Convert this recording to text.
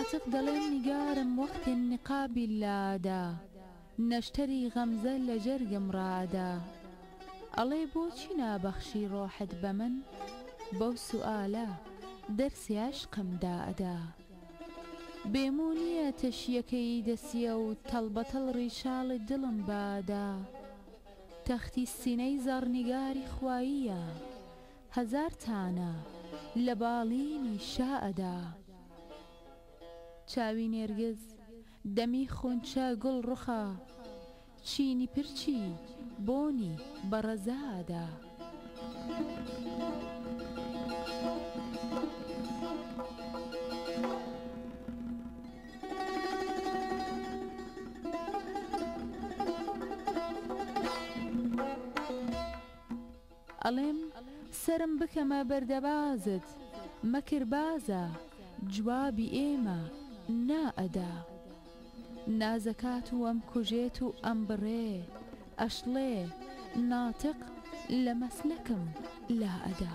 ناتق دەڵێم نیگارم وەختێ نیقابی لادا، نەشتەری غەمزە لە جەرگم ڕائەدا. ئەڵێ بۆچی نابەخشی ڕۆحت بە من؟ بەو سوئالە دەرسی عەشقم دائەدا. بێ موو نییە تەشییەکەی دەسیە و تەڵ بە تەڵ ڕیشاڵی دڵم بادا. تەختی سینەی زەڕنیگاری خواییە، تانە لە باڵینی شا ئەدا. چاوی نێرگز، دەمی خونچە گوڵ ڕوخە، چینی پرچی بۆنی بە ڕەزا ئەدا. ئەڵێم سەرم بکەمە بەردەبازت مەکر بازە جوابی ئێمە نا ئەدا. نازەکات و ئەمکوژێت و ئەمبڕێ ئەشڵێ ناتق لە مەسلەکم لا ئەدا.